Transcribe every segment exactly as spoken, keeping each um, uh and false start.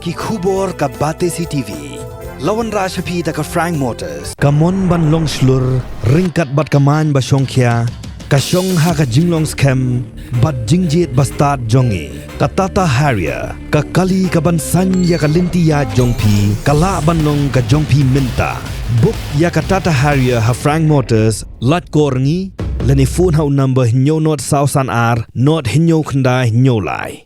Ki khubor ka Batesi TV. La wanrah sha phi da ka Frank Motors. Ka mon ban long shlur, ryngkat bad ka main ba shongkhia, ka shong ha ka jinglong skhem bad jingjied ba stad jong ngi. Ka Tata Harrier, ka kali ka ban saiñ ïa ka lynti ïaid jong phi, ka lah ban long ka jong phi mynta. Book ïa ka Tata Harrier ha Frank Motors, lait kor ngi, lane phone ha u number hynñiew nod saw san ar, nod hynñiew khyndai hynñiew lai.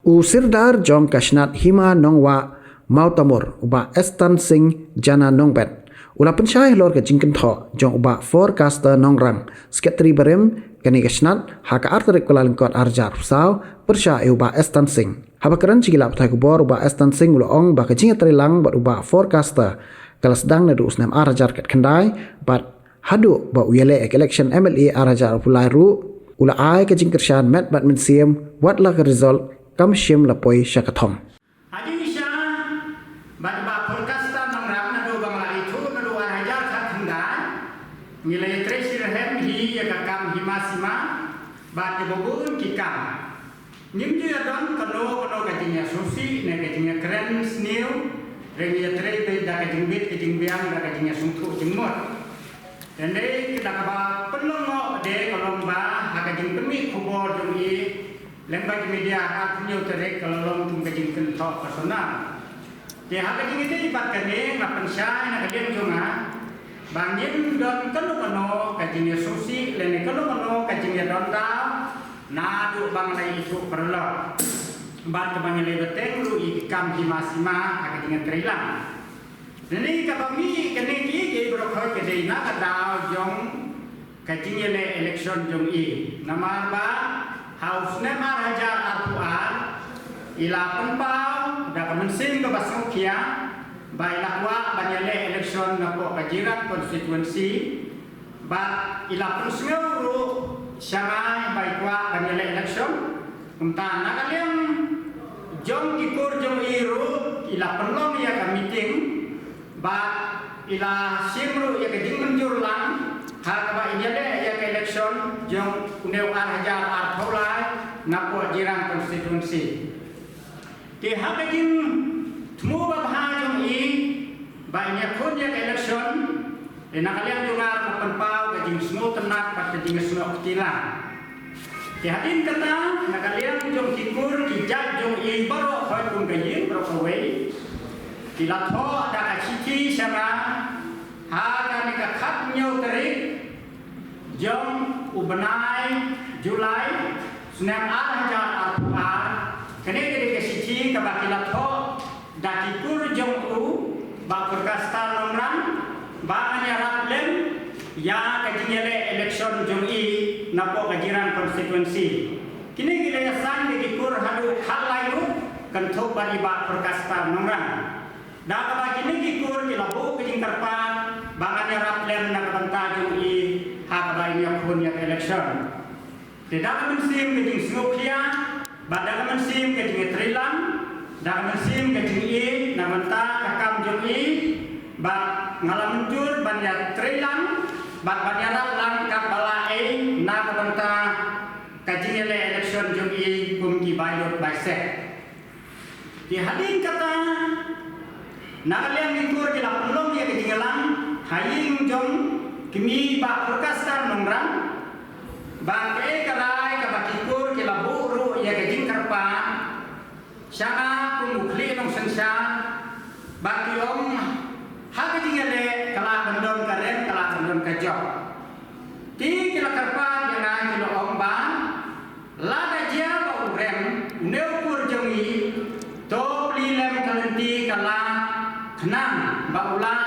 U Sirdar jong ka Snat Hima Nongwah Mawtamur, u Bah Estan Singh Jana Nongbet, u la pynshai halor ka jingkynthoh jong u Bah Forecaster Nongrang, Secretary barim kane ka Snat, ha ka ar tarik Kyllalyngkot ar hajar arphew saw, pyrshah ïa u Bah Estan Singh. Haba kren sha ki lad pathai khubor, u Bah Estan Singh u la ong ba ka jingïatreilang bad u Bah Forecaster ka la sdang naduh u snem ar hajar khatkhyndai, bad haduh ba u ïaleh ïa ka election M L A ar hajar arphew lai ruh, u la ai ka jingkyrshan met bad mynsiem, wat la ka result kam shym la poi sha ka thong. Hadien sha, bad Bah Forecaster Nongrang naduh ba nga la ithuh naduh ar hajar khatkhyndai, ngi la ïatrei shitrhem hi ïa ka kam hima sima, bad ïa ba bun ki kam. Ngim ju ïadon kano kano ka jingïasngewsih ne ka jingïakren sniew, hynrei ngi ïatrei beit da ka jingbit ka jingbiang, da ka jingïasngewthuh jingmut. Hynrei ka da kaba pynlong noh de ka long ba ha ka jingpynmih khubor jong i lyngba ki media ha ka hynñiew tarik ka la long kum ka jingkynthoh personal. Te ha ka jingïadei bad kane nga pynshai na ka liang jong nga ba ngim don kano kano ka jingïasngewsih lane kano kano ka jingïadon daw naduh ba nga la ithuh paralok. Bad kaba ngi la ïabteng ruh ïa ki kam hima sima ha ka jingïatreilang. Lane kaba mih kane ki ki baroh khoit ka dei na ka daw jong ka jingïaleh election jong i. Namar ba ha u snem ar hajar arphew ar i la pynpaw da ka mynsiem kaba sngewkhia ba i la kwah ban ïaleh election napoh ka Jirang constituency, bad i la pynsngew ruh sha nga ba i kwah ban ïaleh election. Kumta na ka liang jong ki kur jong i ruh i la pynlong ïa ka meeting, bad i la shim ruh ïa ka jingmynjur lang ha kaba in ïaleh ïa ka election jong une u ar hajar arphew lai napoh Jirang constituency. Te ha ka jingthmu babha jong i ba in ïakhun ïa ka election, te na ka liang jong nga nga pynpaw ka jingsngewtynnat bad ka jingsngewkti lang. Te hadien kata, na ka liang jong ki kur ki jait jong i baroh khoit kum ka ïing baroh kawei, ki la thoh da ka shithi sha nga ha kane ka khathynñiew tarik jong u bnai July, snem ar hajar arphew ar. Kane ka dei ka shithi kaba ki la thoh da ki kur jong u Bah Forecaster Nongrang ba ngan ïarap lem ïa ka jingïaleh election jong i napoh ka Jirang constituency. Kine ki la ïasaiñ da ki kur haduh khatlai ruh, kynthup bad i Bah Forecaster Nongrang. Da kaba kine ki kur ki la buh ka jingkyrpad ba ngan ïarap lem na ka bynta jong i ha kaba in ïakhun ïa ka election. Te da ka mynsiem ka jingsngewkhia, bad da ka mynsiem ka jingïatreilang, da ka mynsiem ka jingïeit na ka bynta ka kam jong i, bad nga la mynjur ban ïatreilang bad ban ïarap lang katba lah ei na ka bynta ka jingïaleh election jong i kum ki bai lut bai seh. Te hadien kata, na ka liang ki kur ki la pynlong ïa ka jingïalang ha ïing jong i kmie Bah Forecaster Nongrang ba kaei ka rai kaba ki kur ki la buh ruh ïa ka jingkyrpad sha nga kum u khlieh nongsynshar, ba ki ong ha ka jingïaleh ka lah ban don ka rem, ka lah ban don ka jop. Te ki la kyrpad ïa nga, ki la ong ba lada jia ba u rem une u kur jong i, to plie lem ka lynti ka la khnang ba u lah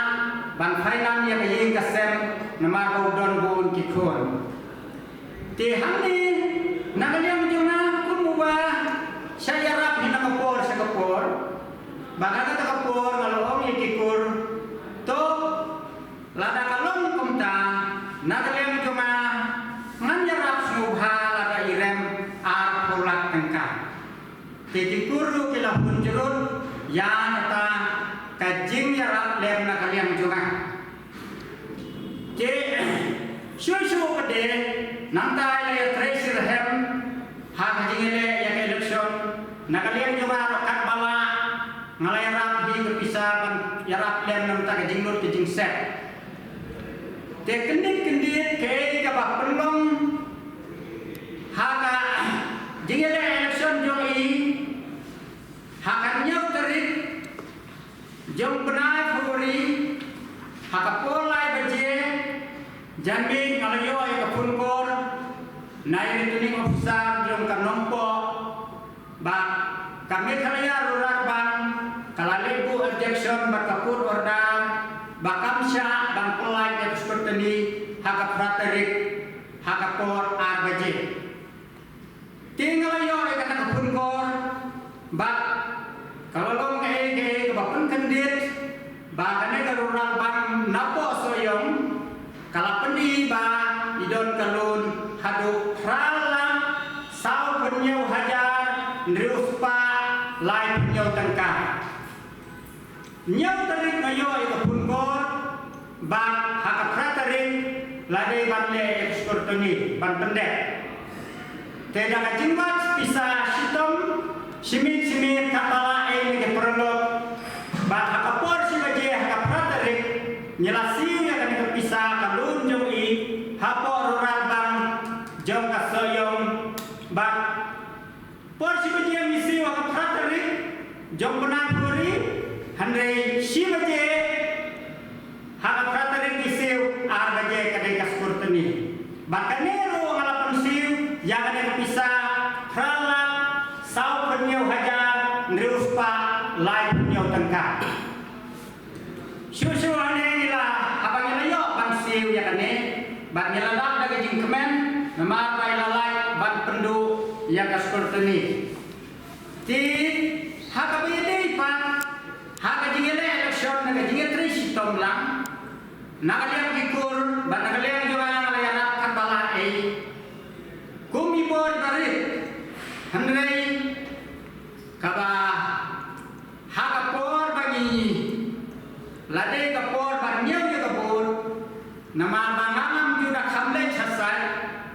ban phai lang ïa ka ïing ka sem, namar ba u don bun ki khun. Te hangne na ka liang jong nga kum uba shah ïarap hi na ka por sha ka por, ba ha kata ka por nga la ong ïa ki kur, to lada ka long kumta, na ka liang jong nga ngan ïarap sngewbha lada i rem arphew lak tyngka. Te ki kur ruh ki la hun jurut ïa kata ka jingïarap lem na ka liang jong nga. Te shuh shuh pat de nangta i la ïatrei shitrhem ha ka jingïaleh ïa ka election, na ka liang jong nga ruh katba lah Nga la ïarap hi ka pisa ban ïarap lem namar ka jinglut ka jingset. Te kyndit kyndit kaei kaba pynlong ha ka jingïaleh election jong i ha ka hynñiew tarik jong bnai February ha ka por lai baje janmiet nga la ïoh ïa ka phone call na i returning officer jong ka Nongpoh ba ka Meghalaya Rural Bank ka la leh buh objection bad ka court order ba kam shah ban pynlait ïa ka scrutiny ha ka phra tarik ha ka por ar baje. Te nga la ïoh ïa kata ka phone call bad ka la long kaei kaei kaba pynkyndit ba kane ka Rural Bank na Pohsoi ka la pyni ba i don ka loan haduh phra lak saw phew hynñiew hajar hynriew spah lai phew hynñiew tyngka. Hynñiew tarik nga ïoh ïa ka phone call ba ha ka phra tarik la dei ban leh ïa ka scrutiny ban pyndep. Te da ka jingwad pisa shitom shi minit shi minit ka la ai ïa ka paralok. Bad ha ka por shi baje ha ka phra tarik ngi la siew ïa kane ka pisa ka loan jong i hapoh Rural Bank jong ka Sohiong. Bad por shi baje ngi siew ha ka phra tarik jong bnai February, hynrei shi baje ha ka phra tarik ngi siew ar baje ka dei ka scrutiny. Bad kane ruh nga la pynsiew ïa kane ka pisa phra lak saw phew hynñiew hajar hynriew spah lai phew hynñiew tyngka. Shuh shuh hangne ngi la, haba ngi la ïoh ban siew ïa kane bad ngi la lap da ka jingkmen namar ba i la lait ban pynduh ïa ka scrutiny. Te ha kaba ïadei pat ha ka jingïaleh election na ka jingïatrei shitom lang, na ka liang ki kur bad na ka liang jong nga nga la ïarap katba lah ei. Kum i bor barit, hynrei kaba ha ka por ba ngi la dei ka por ban ñiew ïa ka bor, namar ba nga ngam ju da kham leit ha sait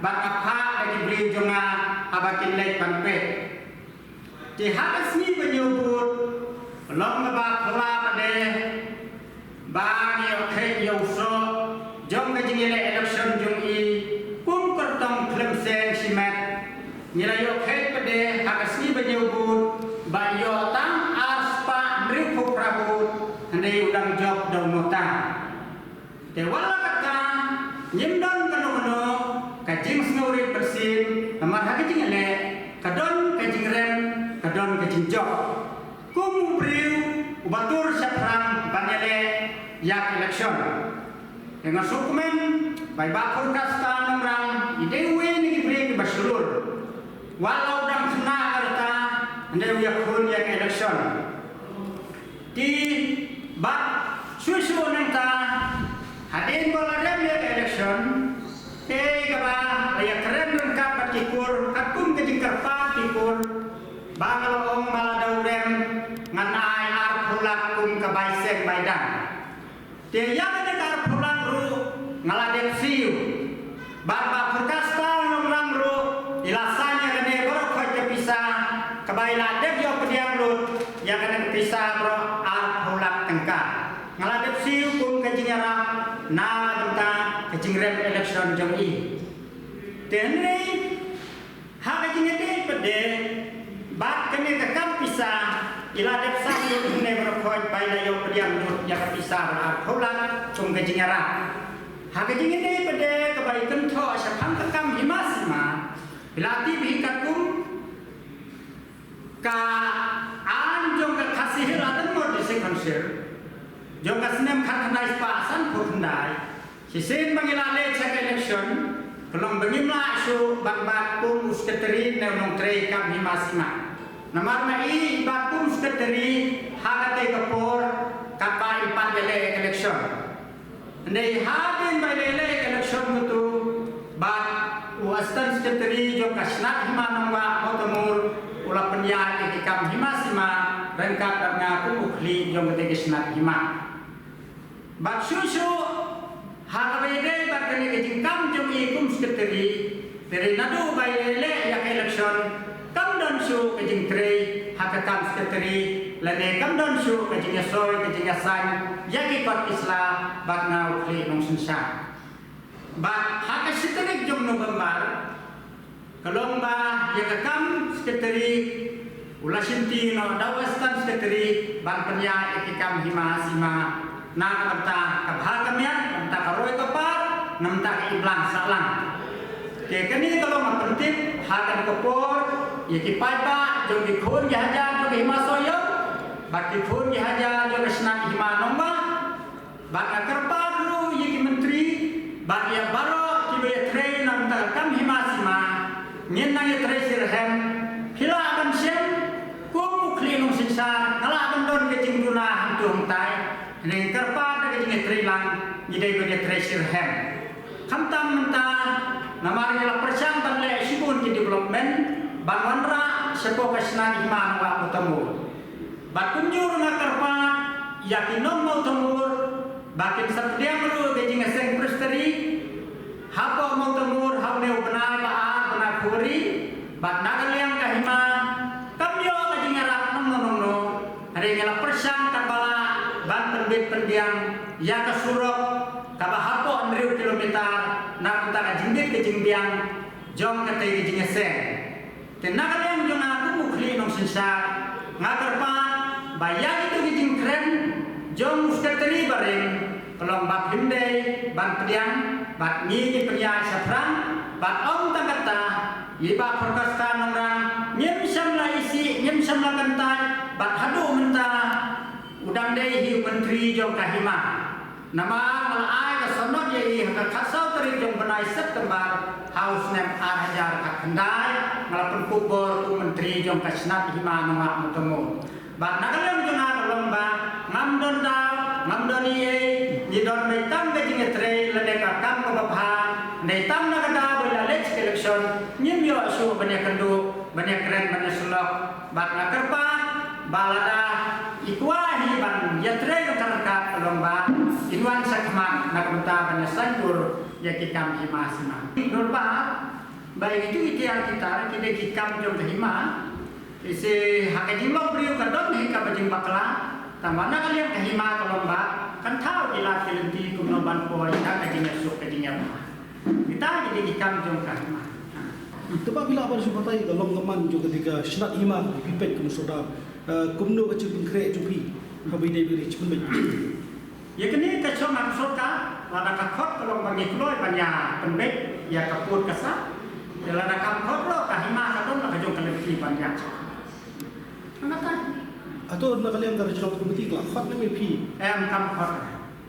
bad nga phah da ki briew jong nga haba kin leit ban peit. Te ha ka sngi ba ñiew bor long kaba phylla pat de ba ngi ïoh kheit ïa u soh jong ka jingïaleh election jong i kum kyrtong khlem seng shimet. Ngi la ïoh kheit pat de ha ka sngi ba ñiew bor ba ïoh tang ar spah hynriew phew phra vote, hynrei u dang jop da u nongtang. Te wat la katta ngim don kano kano ka jingsngewrit pyrshim namar ha ka jingïaleh ka don ka jingrem ka don ka jingjop. Kum u briew uba tur shaphrang ban ïaleh ïa ka election. Te nga sngewkmen ba i Bah Purkasta Nongrang i dei uwei na ki briew kiba shlur. Wat la u dang khynnah ka rta hynrei u ïakhun ïa ka election. Te bad shuh shuh nangta hadien ba la rem ïa ka election, te kaba la ïakren ryngkat bad ki kur katkum ka jingkyrpad ki kur ba nga la ong ba lada u rem ngan ai arphew lak kum ka bai seng bai dang. Te ïa kane ka arphew lak ruh nga la dep siew. Bad Bah Purkasta Nongrang ruh i la sign ïa kane baroh khoit ka pisa kaba i la dep ïoh pdiang lut ïa kane ka pisa baroh arphew lak tyngka. Nga la dep siew kum ka jingïarap na ka bynta ka jingrem election jong i. Te hynrei ha ka jingïadei pat de bad kane ka kam pisa i la dep sign lut hynne baroh khoit ba i la ïoh pdiang lut ïa ka pisa baroh arphew lak kum ka jingïarap. Ha ka jingïadei pat de kaba i kynthoh shaphang ka kam hima sima, i la tip hi katkum ka aiñ jong ka Khasi Hills Autonomous District Council jong ka snem khatkhyndai spah sanphew khyndai. Shisien ba ngi la leit sha ka election ka long ba ngim lah shuh ban bat kum u secretary ne u nongtrei kam hima sima. Namar ma i bat kum secretary ha katei ka por katba i pat ïaleh election. Hynrei hadien ba i la ïaleh election kumto bad u assistant secretary jong ka Shnat Hima Nongwah Mawtamur u la pynïaid ïa ki kam hima sima ryngkat bad nga kum u khlieh jong katei ka Shnat Hima. Bad shuh shuh ha kaba ïadei bad kane ka jingkam jong i kum secretary, te naduh ba i la ïaleh ïa ka election kam don shuh ka jingtrei ha ka kam secretary Lane kam don shuh ka jingïasoi ka jingïasain ïa ki kot ki sla bad nga u khlieh nongsynshar. Bad ha ka shi tarik jong November ka long ba ïa ka kam secretary u la shimti noh da u assistant secretary ban pynïaid ïa ki kam hima sima na ka bynta ka bha ka miat, na bynta ka roi ka par, na bynta ka imlang sahlang. Te kane ka long ka pyntip ha kane ka por ïa ki paidbah jong ki khun ki hajar jong ka hima Sohiong bad ki khun ki hajar jong ka shnat hima nongwah. Bad nga kyrpad ruh ïa ki myntri bad ïa baroh kiba ïatrei na bynta ka kam hima sima. Ngin nang ïatrei shitrhem. Phi lah ban shem kum u khlieh nongsynshar, nga lah ban don ka jingduna hangto hangtai. Hynrei nga kyrpad da ka jingïatrei lang ngi dei ban ïatrei shitrhem. Khamtam mynta namar ngi la pyrshang ban leh shibun ki development ban wanrah shapoh ka shnat hima nongwah Mawtamur. Bad kumjuh ruh nga kyrpad ïa ki nong Mawtamur ba kin sa pdiang ruh ka jingïaseng Presbytery hapoh Mawtamur ha une u bnai ba ar, bnai February. Bad na ka liang ka hima kam ïoh ka jingïarap nongno nongno. Hynrei ngi la pyrshang katba lah ban pynbit pynbiang ïa ka surok kaba hapoh hynriew kilometer na ka bynta ka jingbit ka jingbiang jong katei ka jingïaseng. Te na ka liang jong nga kum u khlieh nongsynshar nga kyrpad ba ïa kito ki jingkren jong u secretary barim ka long ba phim dei ban pdiang bad ngi ngi pynïaid shaphrang bad ym tang katta i Bah Farquhar Stan Nongrang ngim shym la isih ngim shym la kyntait bad haduh mynta u dang dei hi u myntri jong ka hima. Namar nga la ai ka sanad ïa i ha ka khatsaw tarik jong bnai September ha u snem ar hajar khatkhyndai, nga la pynkup bor kum u myntri jong ka shnat hima nongwah Mawtamur. Bad na ka liang jong nga ka long ba ngam don daw, ngam don ei ei, ngi don beit tang ka jingïatrei lane ka kam kaba bha. Hynrei tang na ka daw ba la leit sha ka election ngim ïoh shuh ban ïakynduh, ban ïakren, ban ïasyllok. Bad nga kyrpad ba lada i kwah hi ban ïatrei ryngkat ryngkat ka long ba in wan sha khmat na ka bynta ban ïasaiñdur ïa ki kam hima sima. Dur ba ba ïa kitu ki tiar ki tar ki dei ki kam jong ka hima. Ise ha ka jinglong briew ka don hi kaba jingbakla. Tangba na ka liang ka hima ka long ba kan thaw ki lad ki lynti kumno ban poi na ka jingïasuk ka jingïabha. Kita ki dei ki kam jong ka hima. Te Bah, phi lah ban shu batai ka long ka man jong ka dei ka shnat hima ka phi peit kum u sordar, eh, kumno ka jingpynkhreh jong phi haba ïadei bad ka jingpynbeit? Ïa kane ka shong ha ka sorkar, lada ka khot ka long ba ngi kloi ban ïa pynbeit ïa ka pud ka sah. Te lada kam khot ruh ka hima ka don la ka jong ka lynti ban ïa. Nangta. Hato na ka liang ka regional committee ka la khot ne me phi? Em, kam khot.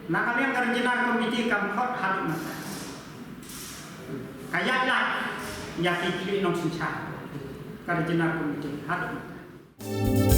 Na ka liang ka regional committee kam khot haduh mynta. Ka ïaid lad ïa ki khlieh nongsynshar ka regional committee haduh mynta.